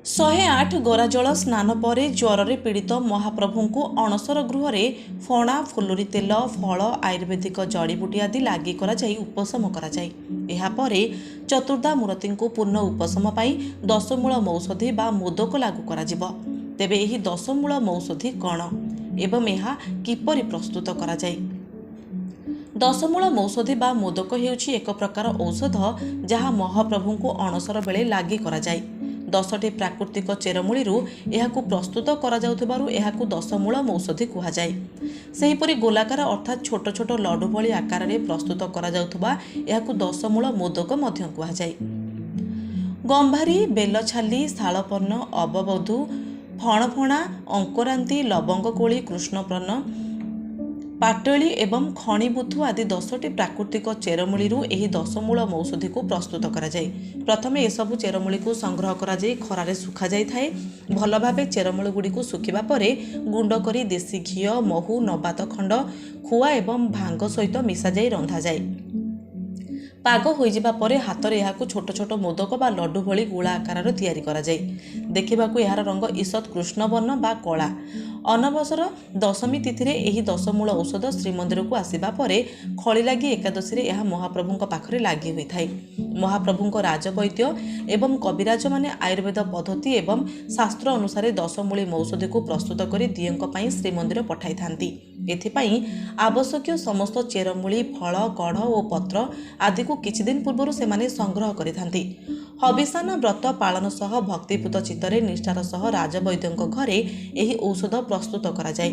108 ଗରାଜଳ ସ୍ନାନ ପରେ ଜ୍ୱରରେ ପୀଡ଼ିତ ମହାପ୍ରଭୁଙ୍କୁ ଅଣସର ଗୃହରେ ଫଣା, ଫୁଲୁରି ତେଲ, ଫଳ, ଆୟୁର୍ବେଦିକ ଜଡ଼ିବୁଟି ଆଦି ଲାଗି କରାଯାଇ ଉପଶମ କରାଯାଏ। ଏହାପରେ ଚତୁର୍ଦ୍ଧା ମୂରତିଙ୍କୁ ପୂର୍ଣ୍ଣ ଉପଶମ ପାଇଁ ଦଶମୂଳ ମୌଷଧି ବା ମୋଦକ ଲାଗୁ କରାଯିବ। ତେବେ ଏହି ଦଶମୂଳ ମୌଷଧି କ'ଣ ଏବଂ ଏହା କିପରି ପ୍ରସ୍ତୁତ କରାଯାଏ? ଦଶମୂଳ ମୌଷଧି ବା ମୋଦକ ହେଉଛି ଏକ ପ୍ରକାର ଔଷଧ, ଯାହା ମହାପ୍ରଭୁଙ୍କୁ ଅଣସର ବେଳେ ଲାଗି କରାଯାଏ। 10ଟି ପ୍ରାକୃତିକ ଚେରମୂଳିରୁ ଏହାକୁ ପ୍ରସ୍ତୁତ କରାଯାଉଥିବାରୁ ଏହାକୁ ଦଶମୂଳ ମୌଷଧି କୁହାଯାଏ। ସେହିପରି ଗୋଲାକାର ଅର୍ଥାତ୍ ଛୋଟ ଛୋଟ ଲଡୁ ଭଳି ଆକାରରେ ପ୍ରସ୍ତୁତ କରାଯାଉଥିବା ଏହାକୁ ଦଶମୂଳ ମୋଦକ ମଧ୍ୟ କୁହାଯାଏ। ଗମ୍ଭାରୀ, ବେଲଛାଲି, ଶାଳପର୍ଣ୍ଣ, ଅବବଧୁ, ଫଣଫଣା, ଅଙ୍କରାନ୍ତି, ଲବଙ୍ଗ କୋଳି, କୃଷ୍ଣପର୍ଣ୍ଣ, ପାଟଳି ଏବଂ ଖଣିବୁଥୁ ଆଦି 10ଟି ପ୍ରାକୃତିକ ଚେରମୂଳିରୁ ଏହି ଦଶମୂଳ ମୌଷଧିକୁ ପ୍ରସ୍ତୁତ କରାଯାଏ। ପ୍ରଥମେ ଏସବୁ ଚେରମୂଳିକୁ ସଂଗ୍ରହ କରାଯାଇ ଖରାରେ ଶୁଖାଯାଇଥାଏ। ଭଲ ଭାବେ ଚେରମୂଳିଗୁଡ଼ିକୁ ଶୁଖିବା ପରେ ଗୁଣ୍ଡ କରି ଦେଶୀ ଘିଅ, ମହୁ, ନବାତ ଖଣ୍ଡ, ଖୁଆ ଏବଂ ଭାଙ୍ଗ ସହିତ ମିଶାଯାଇ ରନ୍ଧାଯାଏ। ପାଗ ହୋଇଯିବା ପରେ ହାତରେ ଏହାକୁ ଛୋଟ ଛୋଟ ମୋଦକ ବା ଲଡୁ ଭଳି ଗୁଳା ଆକାରର ତିଆରି କରାଯାଏ। ଦେଖିବାକୁ ଏହାର ରଙ୍ଗ ଈଷତ୍ କୃଷ୍ଣବର୍ଣ୍ଣ ବା କଳା। ଅନବସର ଦଶମୀ ତିଥିରେ ଏହି ଦଶମୂଳ ଔଷଧ ଶ୍ରୀମନ୍ଦିରକୁ ଆସିବା ପରେ ଖଳିଲାଗି ଏକାଦଶୀରେ ଏହା ମହାପ୍ରଭୁଙ୍କ ପାଖରେ ଲାଗି ହୋଇଥାଏ। ମହାପ୍ରଭୁଙ୍କ ରାଜବୈଦ୍ୟ ଏବଂ କବିରାଜମାନେ ଆୟୁର୍ବେଦ ପଦ୍ଧତି ଏବଂ ଶାସ୍ତ୍ର ଅନୁସାରେ ଦଶମୂଳି ମୌଷଧିକୁ ପ୍ରସ୍ତୁତ କରି ଦିଅଁଙ୍କ ପାଇଁ ଶ୍ରୀମନ୍ଦିର ପଠାଇଥାନ୍ତି। ଏଥିପାଇଁ ଆବଶ୍ୟକୀୟ ସମସ୍ତ ଚେରମୂଳି, ଫଳ, କଢ଼ ଓ ପତ୍ର ଆଦିକୁ କିଛିଦିନ ପୂର୍ବରୁ ସେମାନେ ସଂଗ୍ରହ କରିଥାନ୍ତି। ହବିଷାନ୍ନ ବ୍ରତ ପାଳନ ସହ ଭକ୍ତିପୂତ ଚିତ୍ତରେ ନିଷ୍ଠାର ସହ ରାଜବୈଦ୍ୟଙ୍କ ଘରେ ଏହି ଔଷଧ ପ୍ରସ୍ତୁତ କରାଯାଏ।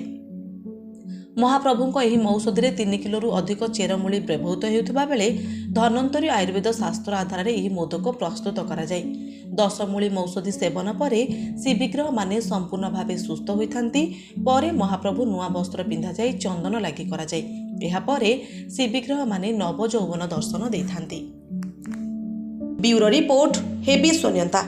ମହାପ୍ରଭୁଙ୍କ ଏହି ମୌଷଧିରେ 3 କିଲୋରୁ ଅଧିକ ଚେରମୂଳି ବ୍ୟବହୃତ ହେଉଥିବା ବେଳେ ଧନ୍ୱନ୍ତରୀ ଆୟୁର୍ବେଦ ଶାସ୍ତ୍ର ଆଧାରରେ ଏହି ମୋଦକ ପ୍ରସ୍ତୁତ କରାଯାଏ। ଦଶମୂଳି ମୌଷଧି ସେବନ ପରେ ଶ୍ରୀବିଗ୍ରହମାନେ ସମ୍ପୂର୍ଣ୍ଣ ଭାବେ ସୁସ୍ଥ ହୋଇଥାନ୍ତି। ପରେ ମହାପ୍ରଭୁ ନୂଆ ବସ୍ତ୍ର ପିନ୍ଧାଯାଇ ଚନ୍ଦନ ଲାଗି କରାଯାଏ। ଏହାପରେ ଶ୍ରୀବିଗ୍ରହମାନେ ନବଯୌବନ ଦର୍ଶନ ଦେଇଥାନ୍ତି। ବ୍ୟୁରୋ ରିପୋର୍ଟ, ହେବି ସ୍ୱନିୟନ୍ତା।